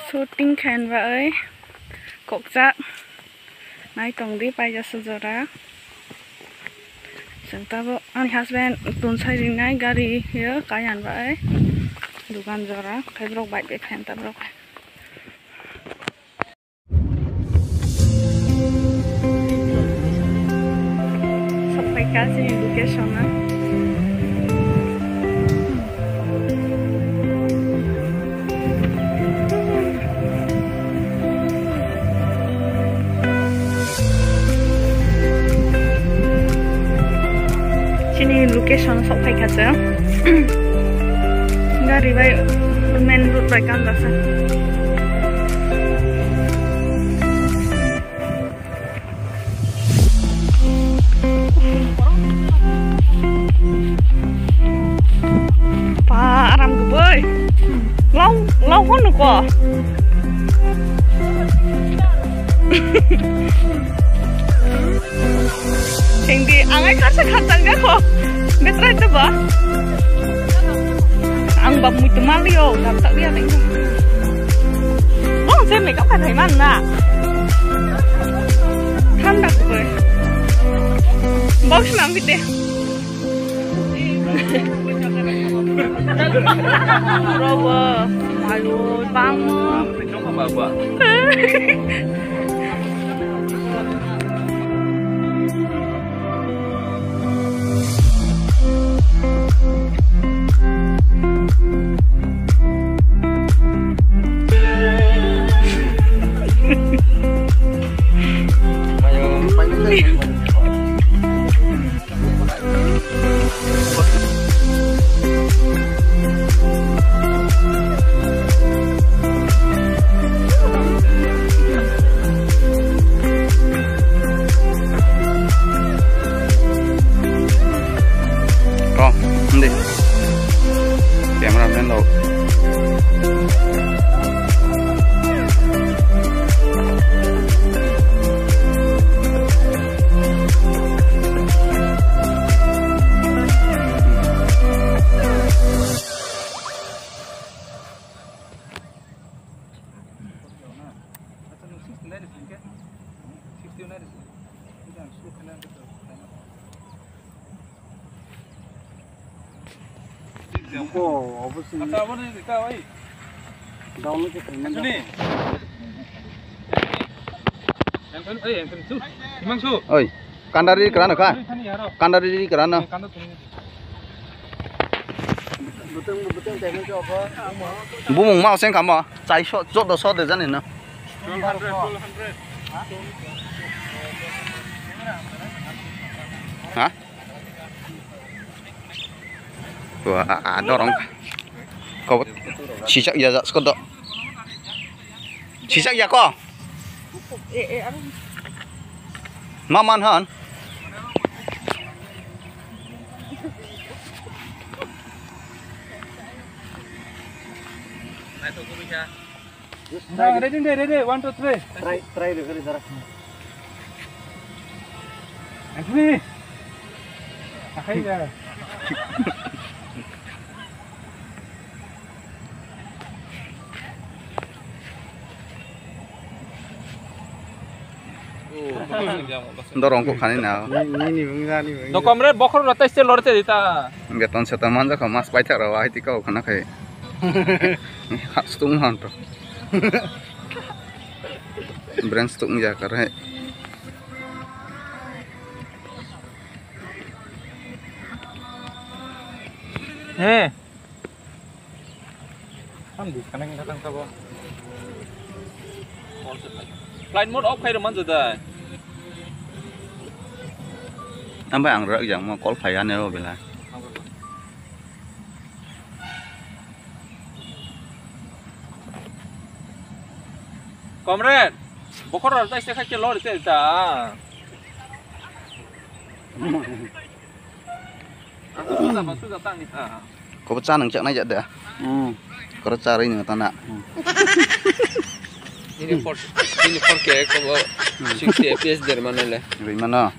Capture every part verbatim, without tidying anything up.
Shooting khaina bagwi kokjak nai tongdi paijasa jora. Chwng tabuk ani husband tonsai rinai gari o kaiyan bagwi dugan jora khai borok bike bai phan ta borok. Sokphaikha chini location o. Chini location sokphaikha chwng. Gari bai main road bai kanjasa. Pa aram gubui. Lau, lau hon ko. Sengdi, ang ai kasa khatang ya ko. Betrai to ba. Ang ba mui to malio, gam tak dia ning. Oh, je makeup kan hai man na. Thanda ko. Box na bite. Robo, ayo, bang. Kong, hindi. Cameraman daw. Buko, obviously. Acha, abo ni dita, oi. Download ke payment. Anthony. Anthony, ei, Anthony, su. Himangsu. Oi, kandari kerana kha? Anthony, yaro. Kandari kerana. Eh, kanda tuni. Buteng, buteng payment ke apa? Bumung mau seng kama. Chai so, chok do so de jani na. Twelve hundred, twelve hundred. Ha? Wah, dorong. Kau sijak ya, jak, sekedok. Sijak ya, kok? Maman, han? Nah, ready deh, ready. One, two, three. Try, try deh, kali, Dara. Anthony. Akhai ya. Dorong kok khani na. Ni, ni, ni bung ja, ni bung ja. Do komre bokhor rota ste lorte dita. Beton seton manjakha, mas paithak rok, ahai tikao khana khai. Ha, stung han to. Branch tuk ya kar hai. He. Tam disconnect wngkha tang sabo. Flight mode off khai rwmani jodai. Ambai ang rwjak mo call phai ya ne o belai. Comrade, bokhorok tai se khaike lori te ta. Suja ba suja tang ni ta. Kobo cha nang chaknai ja da. Hmm. Koro cha rwi nang ta na. Hmm. Ini four, ini four K kobo sixty F P S der mano le. Rwi mano.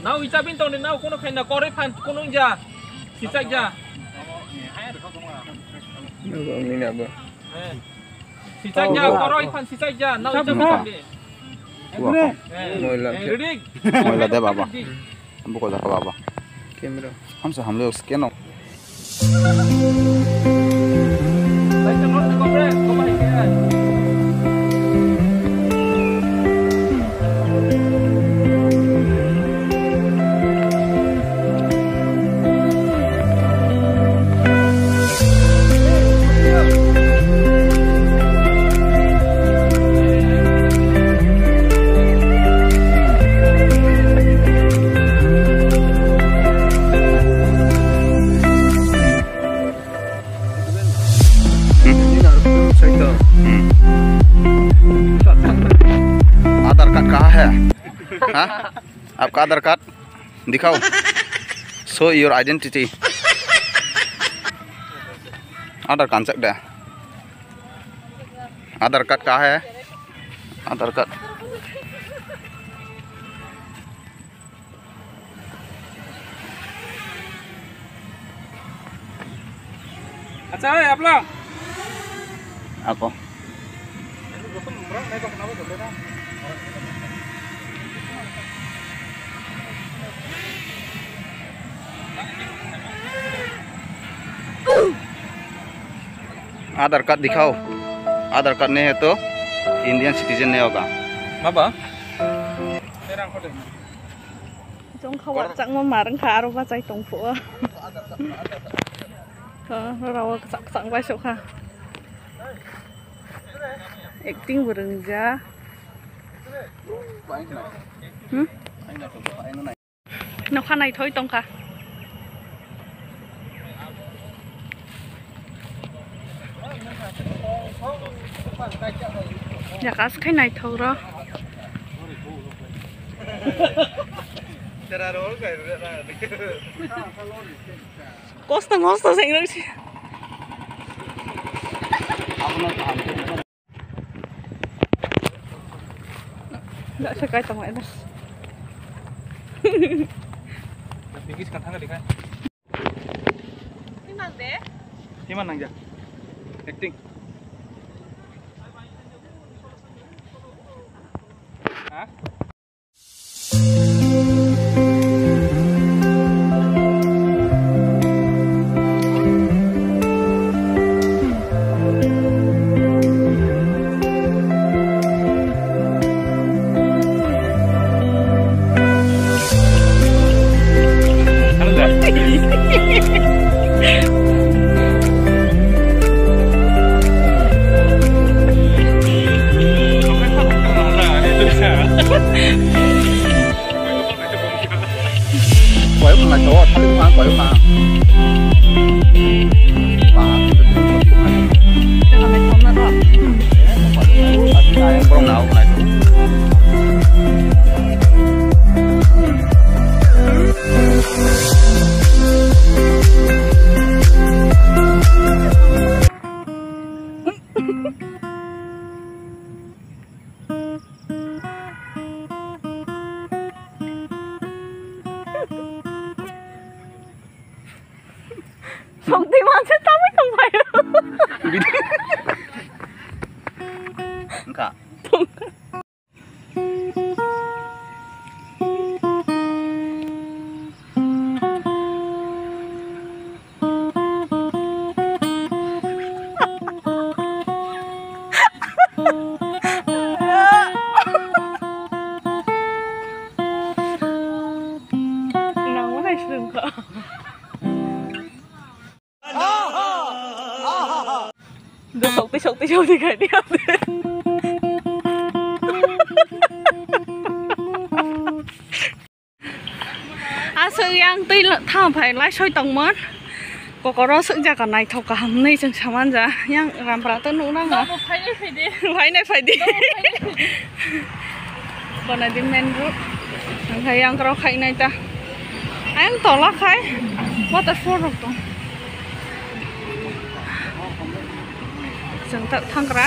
Nao icha bin tong ni nao kono khaina koroi phan kono ja. Sichak ja. Nabo ang ni nabo. Eh. Sijak ya, koroi phan sijak ya, nang jam kami. Wah, moila. Moila de baba. Buko jaka baba. Camera. Hamsa hamle scan no. Hmm. Hmm. Aadhaar card कहाँ है? हाँ? आपका Aadhaar card दिखाओ। Show your identity. Aadhaar card check दे। Aadhaar card कहाँ है? Aadhaar card. Acha, oi, apla. Ako. Aadhaar card दिखाओ। आधार कार्ड नहीं है तो इंडियन सिटीजन नहीं होगा। Baba. Chwng kha wachangma mar wngkha, aro bachai tongphuo. Rawa kwchak kwchak bai sokha. Acting bo rwngya. Hmm? Nokha naithoi tongkha. Jaka se khai naithok ro. Kosto mosto se wngwi si. Da se kai tong lai da. Bigis kan thang de kai. Himang de? Himang nang ja. Acting. Ha? Koyok nang naithogo, thalik ma koyok nang. Ba, borok nang naithogo. Songtwi manse tamwi tongphaio. Wngkha. Nangma naisilwng kha. Sokti, sokti, sokti kha dia. Aswk yang twi thang phai lai soi tongmon. Kokoro aswk jaga naithok kaham hinwi chwng saman ja. Yang rampra to nuk nang. Bo phainai phaidi. Phainai phaidi. Bo phainai phaidi. Bonadi main road. Ang khai yang kro khai nai ta. Ayang tola khai. Waterfall rok tong. Chwng ta thang kra.